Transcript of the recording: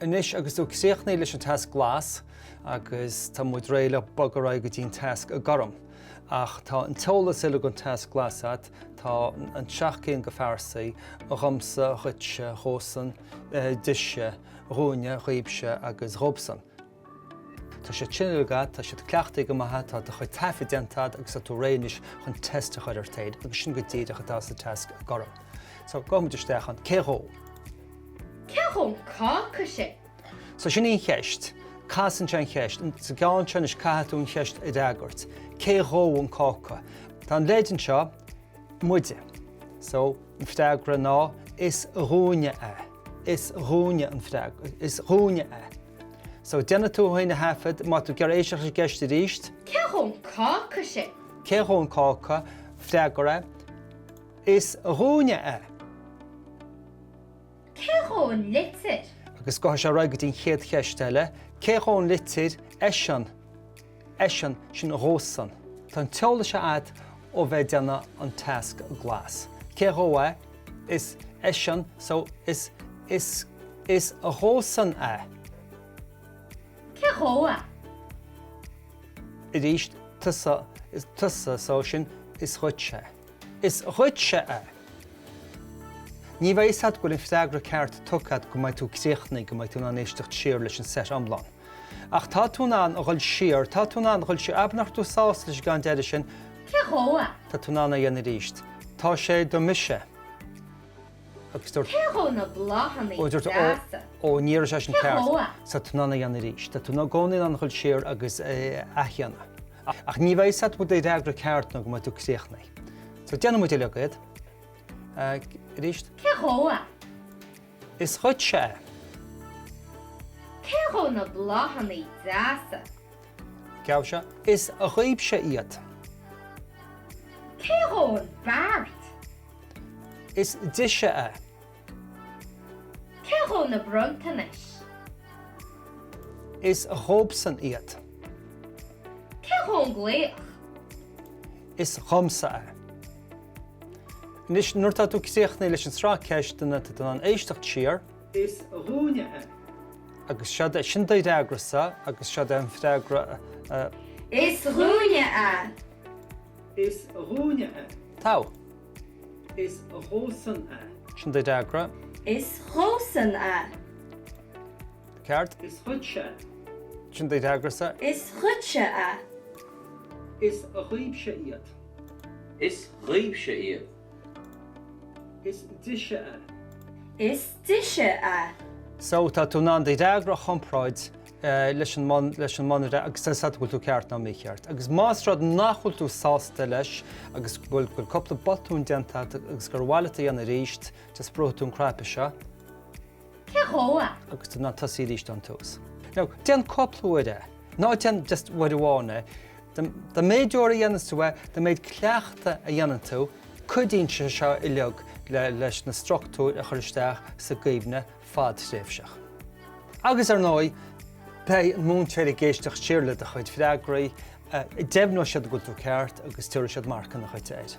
Anois agus tú críochnaithe leis an tasc glas agus tá muid réidh le bogadh ar aghaidh go dtí an tasc gorm. Ach tá an t-eolas uilig ón tasc glas agat, tá an 7 gcinn de phearsaí, dhomsa, dhuitse, dhósan, dise, dhúinne, dhaoibhse agus dhóibhsan. Tá siad sin uilig agat, tá siad cleachtaithe go maith agat, tá do chuid taifead déanta agat agus tá tú réidh anois chun test a chur ort féin agus sin go díreach atá sa tasc gorm. So, gabhfaidh muid isteach ann. Cé dhó? Cé dhó an cáca sin? So sin í an cheist. Casann sé an cheist. Sa gceann seo anois caithfidh tú an cheist a fhreagairt. Cé dhó an cáca? Tá an leid anseo, muide. So an freagra ná is dhúinne é. Is dhúinne an freagra. Is dhúinne é. So déanfaidh tú féin a thaifead má tá tú ag iarraidh éisteacht leis an gceist arís. Cé dhó an cáca sin? Cé dhó an cáca? Freagra, Is dhúinne é. Cé dhó an litir? Agus gabhfaidh sé ar aghaidh go dtí an chéad cheist eile. Cé dhó an litir? Eisean. Eisean, sin dhósan. Tá an t-eolas seo agat ó bheith ag déanamh an tasc glas. Cé dhó é? Is eisean, so is, is, is dhósan é. Cé dhó é? Arís, tusa, is tusa, so sin is dhuitse é. Is dhuitse é. Ní bheidh fhios agat go bhfuil an freagra ceart tugtha agat go mbeidh tú críochnaithe, go mbeidh tú in ann éisteacht siar leis an seit iomlán. Ach tá tú in ann a dhul siar, tá tú in ann a dhul siar, abair nach raibh tú sásta leis an gceann deiridh sin, Cé dhó é? tá tú in ann é a dhéanamh arís. Tá sé do mise. Agus dúirt. Cé dhó na bláthanna Ó, dúirt, ó, deasa? ó, ní raibh sé sin Cé ceart. dhó é? So tá tú in ann é a dhéanamh arís. Tá tú i gcónaí in ann a dhul siar agus é a athdhéanamh. Ach ní bheidh fhios agat go bhfuil do fhreagra ceart nó go mbeidh tú críochnaithe. So déanfaidh muid uilig iad. Arís. Cé dhó é? Is dhuitse é. Cé dhó na bláthanna deasa? Ceann seo. Is dhaoibhse iad. Cé dhó an beart? Is dise é. Cé dhó na bronntanais? Is dhóibhsan iad. Cé dhó an glaoch? Is dhomsa é. Anois, nuair atá tú críochnaithe leis an sraith ceisteanna, tá tú in ann éisteacht siar. Is dhúinne é. Agus seod é, sin do fhreagra-sa, agus seod é an freagra a. Is dhúinne é. Is dhúinne é. Togha. Is dhósan é. Sin do fhreagra. Is dhósan é. Ceart. Is dhuitse é. Sin do fhreagra-sa. Is dhuitse é. Is dhaoibhse iad. Is dhaoibhse iad. Is dise é. Is dise é. So, tá tú in ann do fhreagra a chomparáid leis an leis an mbunfhreagra agus tá a fhios agat an bhfuil tú ceart nó mícheart. Agus más rud nach bhfuil tú sásta leis agus go bhfuil go bhfuil cúpla botún déanta agat agus gur mhaith leat a dhéanamh arís, just brúfaidh tú an cnaipe seo. Cé dhó é? Agus tá tú in ann tosaí arís ón tús. Now, déan cúpla uair é. Ná déan just uair amháin é. An méid uair a dhéananns tú é, an méid cleachta a dhéanann tú, cuidíonn sé seo uilig le leis na struchtúir a chur isteach sa gcuimhne fadtréimhseach. Agus ar ndóigh, beidh an múinteoir ag éisteacht siar le do chuid freagraí, deimhneoidh siad go bhfuil tú ceart agus tabharfaidh siad marcanna dhuit air.